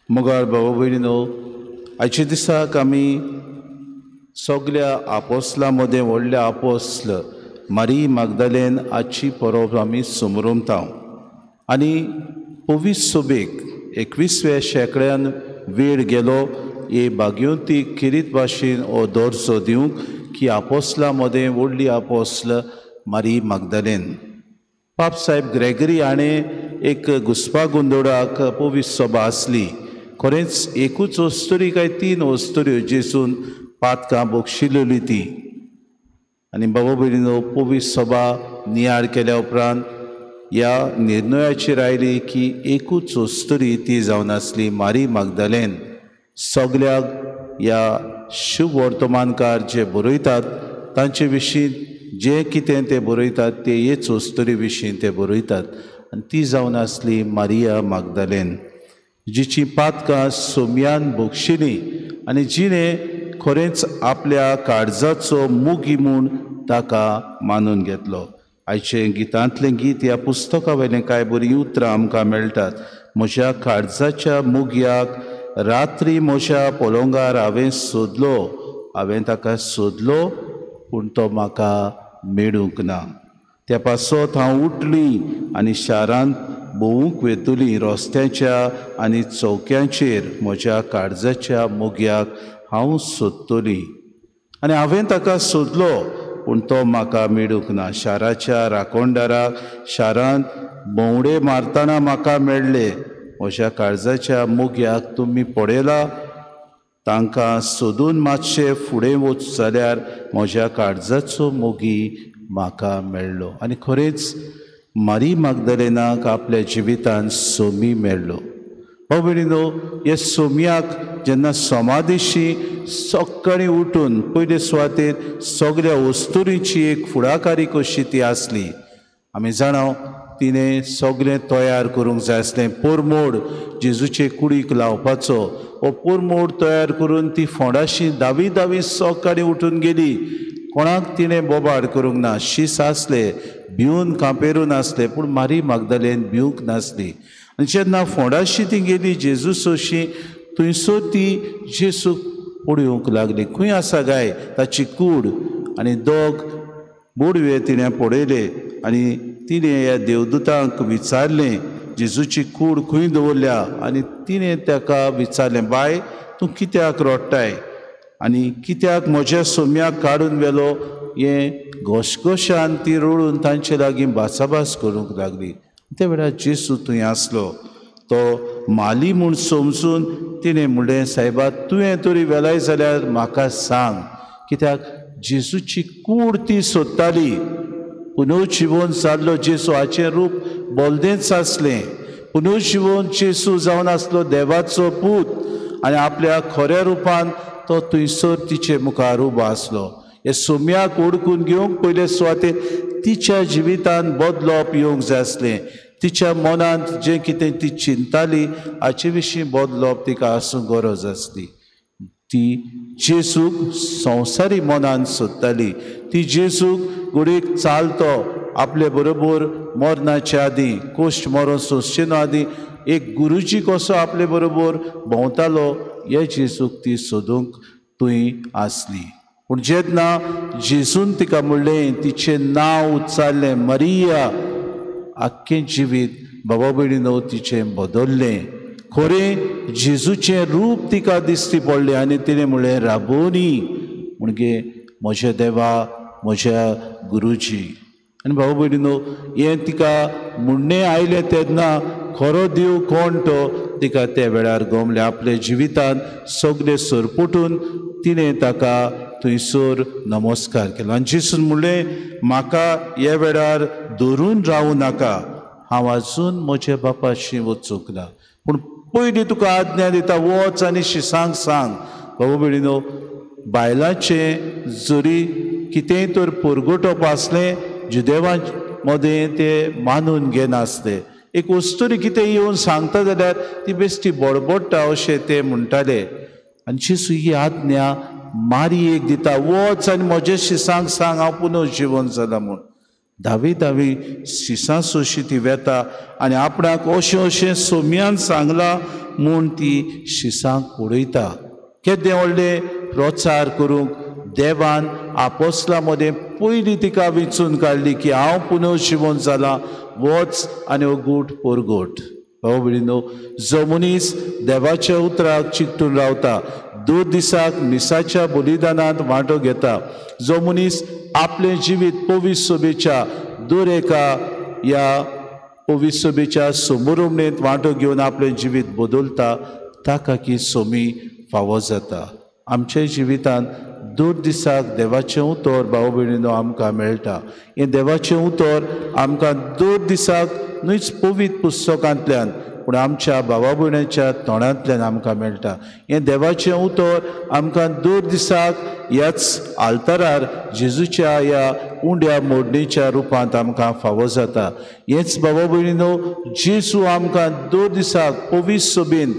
मोगाळ भाव भयणीनो, आयच्या दिसाक आमी सगल्या आपोसलां मदें व्हडल्या आपोस्ल मारी मागदालेन आजची परब आमी समरमता. आनी पवित्र सोबेक 21व्या शेंकड्यान वेळ गेलो हे भाग्यवंती खेरीत भाशेन हो दर्जो दिवंक की आपोसलां मदें व्हडली आपोस्ल मारी मागदालेन. पाप साहेब ग्रेगरी हाणें एक घुस्पा गोंदोळाक पवित्र सभा आसली. खरेंच एकूच अस्तुरी काय 3 अस्तुऱ्यो जेसून पातकां बक्षिलेली ती. आनी बाबा भयणीनो, पवित्र सभा नियाळ केल्या उपरांत ह्या निर्णयाचेर आयली की एकूच अस्तुरी ती जावन आसली मारी मागदालेन. सगल्याक ह्या शुभ वर्तमानकार जे बरयतात तांचे विशीं जें कितें ते बरयतात ते हेच अस्तुरी विशीं ते बरयतात. आनी ती जावन आसली मारिया मागदालेन, जिची पातकां सोम्यान बक्षिलीं आनी जिणें खरेंच आपल्या काळजाचो मोगी म्हूण ताका मानून घेतलो. आयचें गितांतलें गीत ह्या पुस्तका वयलें कांय बरीं उतरां आमकां मेळटात. म्हज्या काळजाच्या मोगयाक रात्री म्हज्या पलंगार हांवें सोदलो, हांवें ताका सोदलो पूण तो म्हाका मेळूंक ना. त्या पासत हांव उठली आनी शारांत भोंवूंक वेतली, रस्त्याच्या आनी चौक्यांचेर म्हज्या काळजाच्या मोगयाक हांव सोदतली. आनी हांवें ताका सोदलो पूण तो म्हाका मेळूंक ना. शाराच्या राखणदाराक शारांत भोंवडे मारतना म्हाका मेळ्ळे. म्हज्या काळजाच्या मोगयाक तुमी पळयला, तांकां सोदून मातशें फुडें वच जाल्यार म्हज्या काळजाचो मोगी म्हाका मेळ्ळो. आनी खरेंच मारी मागदालेनाक आपल्या जिवितान सोमी मेळ्ळो. भाव भयणीनो, ह्या सोम्याक जेन्ना समाधीशी सकाळीं उठून पयले सुवातेर सगल्या वस्तुरीची एक फुडाकारी कशी ती आसली. आमी जाणा तिणें सगळें तयार करूंक जाय आसलें. पोरमोड जेजूचे कुडीक लावपाचो हो पोरमोड तयार करून ती फोंडाशी दावी दावी सकाळीं उठून गेली. कोणाक तिणें बोबाड करूंक ना. शीस आसले, भिवन कांपेरून आसले, पूण मारी मागदालेन भिवंक नासली. आनी जेन्ना फोंडाशी ती गेली जेजू सोशी, थंयसर ती जेजूक पळोवंक लागली. खंय आसा गाय ताची कूड? आनी दोग बोडवे तिणें पळयले आनी तिणें ह्या देवदूतांक विचारलें, जेजूची कूड खंय दवरल्या? आनी तिणें ताका विचारलें, बाय तूं कित्याक रडटाय आनी कित्याक म्हज्या सोम्याक काडून व्हेलो? हें घोशघोशान ती रडून तांचे लागीं भासाभास करूंक लागली. त्या वेळार जेजू थंय आसलो. तो माली म्हूण समजून तिणें म्हणलें, सायबा तुवें तरी वेलाय जाल्यार म्हाका सांग. कित्याक जेजूची कूड ती सोदताली. पुनर्जिवन जाल्लो जेजू हाचें रूप बोलदेंच आसलें. पुनर्जिवन जेजू जावन आसलो देवाचो पूत आनी आपल्या खऱ्या रुपान तो थंयसर तिचे मुखार उबो आसलो. हे सोम्याक ओडकून घेवंक पयले सुवातेर तिच्या जिवितान बदलप येवंक जाय आसलें. तिच्या मनांत जें कितें ती चिंताली हाचे विशीं बदलप तिका आसूंक गरज आसली. ती जेजूक संवसारी मनान सोदताली. ती जेजूक घडयेक चालतो आपले बरोबर मरणाच्या आदीं, कोश्ट मरण सोंसचे न्हू आदीं एक गुरुजी कसो आपले बरोबर भोंवतालो हे जेजूक ती सोदूंक थंय आसली. पूण जेन्ना जेजून तिका म्हणलें, तिचें नांव उच्चारलें मरिया, आख्खें जिवीत बाबा भयणीनो तिचें बदल्लें. खरें जेजूचें रूप तिका दिश्टी पडलें आनी तिणें म्हणलें, राबोनी, म्हणजे म्हज्या देवा, म्हज्या गुरुजी. आनी भाऊ भयणीनो, हें तिका म्हणणें आयलें तेन्ना खरो देव कोण तो तिका त्या वेळार गमलें. आपल्या जिवितान सगळें सरपटून तिणें ताका थंयसर नमस्कार केलो आनी जेजून म्हणलें, म्हाका ह्या वेळार धरून रावूं नाका, हांव आजून म्हज्या बापाशी वचूंक ना, पूण पयलीं तुका आज्ञा दिता, वच आनी शिसांक सांग. बाबा भयणीनो, बायलांचें जरी कितेंय तर परगटप आसलें जुदेवां मदें ते मानून घेनासले. एक वस्तुरी कितें येवन सांगता जाल्यार ती बेश्टी बडबडटा अशें ते म्हणटाले. आनी जेजू ही आज्ञा मारयेक दिता, वच आनी म्हज्या शिसांक सांग हांव पुनर्जिवन जाला म्हूण. धावी धावी शिसां सोशी ती वेता आनी आपणाक अशें अशें सोम्यान सांगलां म्हूण ती शिसांक उडयता. केदें व्हडलें प्रचार करूंक देवान आपोसला मदें पयलीं तिका विचून काडली की हांव पुनर्जिवन जालां, वच आनी हो गूट परगट. भाव भयणीनो, जो मनीस देवाच्या उतराक चिकटून रावता, दर दिसाक मिसाच्या बलिदानांत वांटो घेता, जो मनीस आपलें जिवीत पवित्र सभेच्या दर एका ह्या पवित्र सभेच्या समोरुमणेंत वांटो घेवन आपलें जिवीत बदलता, ताका की सोमी फावो जाता. आमच्या जिवितांत दर दिसाक देवाचें उतर भाव भयणीनो आमकां मेळटा. हें देवाचें उतर आमकां दर दिसाक न्हूच पवित्र पुस्तकांतल्यान पूण आमच्या भावा भयणाच्या तोंडांतल्यान आमकां मेळटा. हें देवाचें उतर आमकां दर दिसाक ह्याच आल्तारार जेजूच्या ह्या उंड्या मोडणेच्या रुपांत आमकां फावो जाता. हेंच भावा भयणीनो, जेजू आमकां दर दिसाक पवित्र सभेन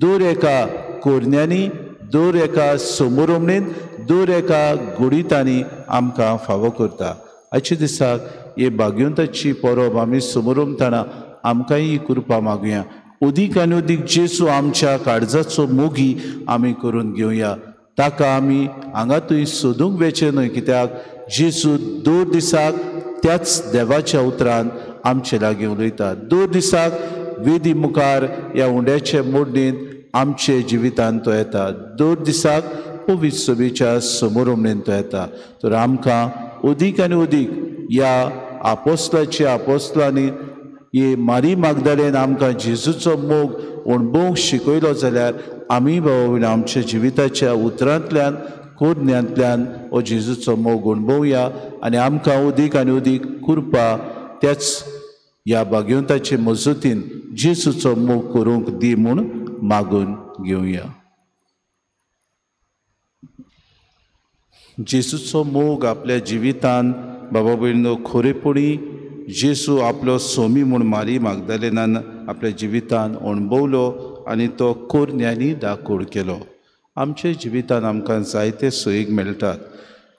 दर एका कोरण्यांनी, दर एका समोरमणेन, दर एका गुडितांनी आमकां फावो करता. आयच्या दिसाक हे भाग्यवंताची परब आमी समोरमतना आमकांय ही कृपा मागुया. उदीक आनी उदीक जेजू आमच्या काळजाचो मोगी आमी करून घेवया. ताका आमी हांगा थंय सोदूंक वेचें न्हय, कित्याक जेजू दर दिसाक त्याच देवाच्या उतरान आमचे लागीं उलयता. दर दिसाक वेदी मुखार ह्या उंड्याचे मोडणेंत आमचे जिवितांत तो येता. दर दिसाक पवित्र सभेच्या समोरमणेन तो येता. तर आमकां अदीक आनी अदीक ह्या आपोस्लाच्या आपोस्लांनी हे मारी मागदालेन आमकां जेजूचो मोग अणभवूंक शिकयलो जाल्यार आमी भाव आमच्या जिविताच्या उतरांतल्यान कोरण्यांतल्यान हो जेजूचो मोग अणभवया आनी आमकां अदीक आनी अदीक कृपा त्याच ह्या भाग्यवंताचे मजतीन जेजूचो मोग करूंक दी म्हूण मागून घेवया. जेजूचो मोग आपल्या जिवितान बाबा भयणीनो खरेपणी जेजू आपलो सोमी म्हूण मारी मागदालेनान आपल्या जिवितान अणभवलो आनी तो कोरण्यांनी दाखोड केलो. आमच्या जिवितान आमकां जायते सोयीक मेळटात.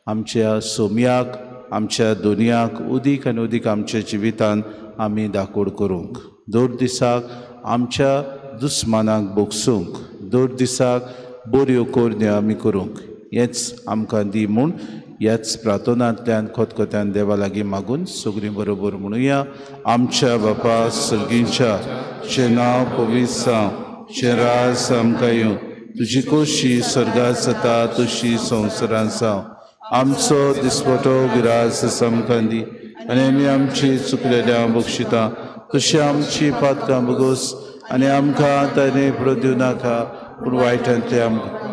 आमच्या सोम्याक, आमच्या दोनयाक उदीक आनी उदीक आमच्या जिवितान आमी दाखोड करूंक, दर दिसाक आमच्या दुस्मानाक बोगसूंक, दर दिसाक बऱ्यो कोरण्यो आमी करूंक, हेंच आमकां दी म्हूण ह्याच प्रार्थनांतल्यान खतखत्यान देवा लागीं मागून सगळीं बरोबर म्हणुया. आमच्या बापा सर्गींच्या, तुजें नांव पवित्र जावं, तुजें राज आमकां येवं, तुजी खोशी स्वर्गांत जाता तशी संवसारांत जावं. आमचो दिसपटो गिरास आमकां दी आनी आमी आमची चुकलेल्या बक्षिता तशी आमची पातकां बगोस आनी आमकां ताणें प्रो दिवं नाका पूण वायटांतलें आमकां.